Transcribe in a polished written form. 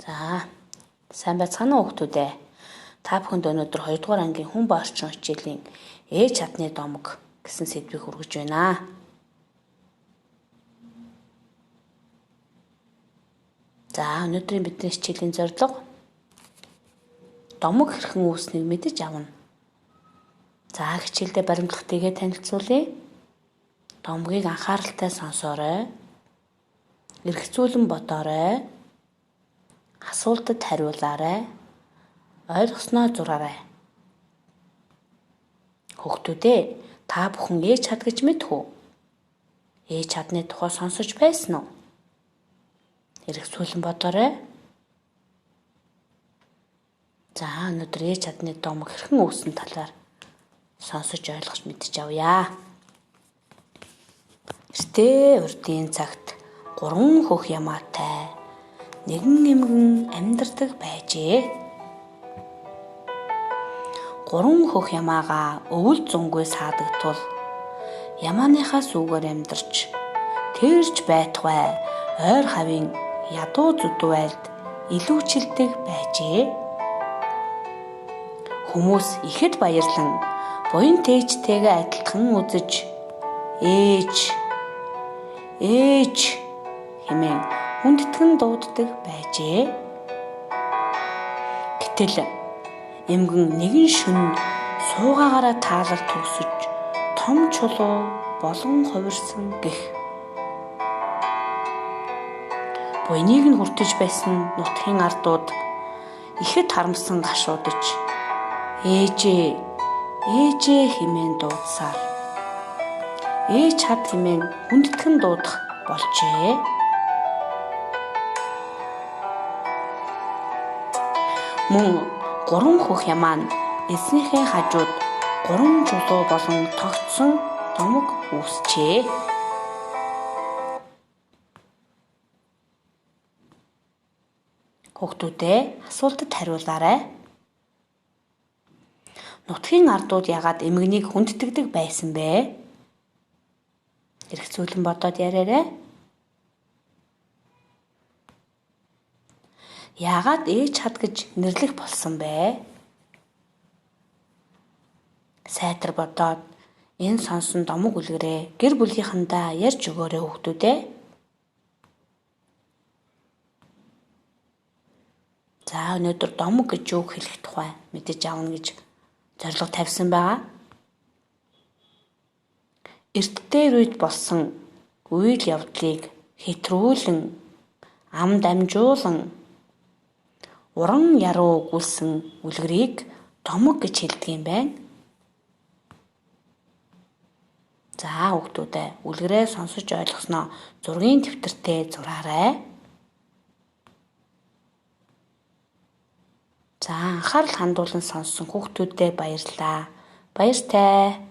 За, сайн байцгаана уу хүүхдүүд ээ. Та бүхэнд өнөөдөр 2 дугаар ангийн хүн ба орчин хичээлийн ээж чадны домог гэсэн сэдвийг хүргэж байна. За, өнөөдрийн бидний хичээлийн зорилго домог хэрхэн үүснийг мэдэж авна. За, хичээлдээ баримтлахтайгээ танилцуулъя. Домгийг анхааралтай сонсоорой. Эргэцүүлэн бодоорой. Асуултад хариулаарай. Ойлгосноо зураарай. Хүүхдүүд ээ, та бүхэн ээж чад гэж мэдэх үү? Ээж чадны тухай сонсож байсан уу? Эргэцүүлэн бодоорой. За, өнөөдөр ээж чадны домог хэрхэн үүсэн талаар сонсож ойлгож мэдэж авъя. Эртээ урдын цагт 3 хөх ямаатай нэгэн эмгэн амьдардаг байжээ. 3 хөх ямаагаа өвөл зунгүй саадаг тул ямааныхаа сүүгээр амьдарч тэрж байтугай ойр хавийн ядуу зүдүү айлд илүүчилдэг байжээ. Хүмүүс ихэд баярлан буян тээжтэйгээ адилхан үзэж ээж ээж хэмээн хүндэтгэн дууддаг байжээ. Гэтэл эмгэн нэгэн шөнө суугаагаараа таалал төгсөж том чулуу болон хувирсан гэх. Буяныг нь хүртэж байсан нутгийн ардууд ихэд харамсан гашуудаж ээжээ ээжээ хэмээн дуудсаар ээж чад хэмээн хүндэтгэн дуудах болжээ. Мөн 3 хөх ямаа нь эзнийхээ хажууд 3 чулуу болон тогтсон домог үүсчээ. Хүүхдүүд ээ, асуултад хариулаарай. Нутгийн ардууд ягаад эмгэнийг хүндэтгдэг байсан бэ? Эргэцүүлэн бодоод яриарай. Яагаад ээж чад гэж нэрлэх болсон бэ? Сайтар бодоод энэ сонсон домог үлгэрээ гэр бүлийнхэндээ ярьж өгөөрэй хүүхдүүд ээ. За, өнөөдөр домог гэж юу хэлэх тухай мэдэж авна гэж зорилго тавьсан байгаа. Эрт дээр үед болсон үйл явдлыг хэтрүүлэн ам дамжуулан уран яруу өгүүлсэн үлгэрийг домог гэж хэлдэг юм байна. За, хүүхдүүд ээ, үлгэрээ сонсож ойлгосноо зургийн дэвтэртээ зураарай. За, анхаарал хандуулан сонссон хүүхдүүдэд баярлалаа. Баяртай.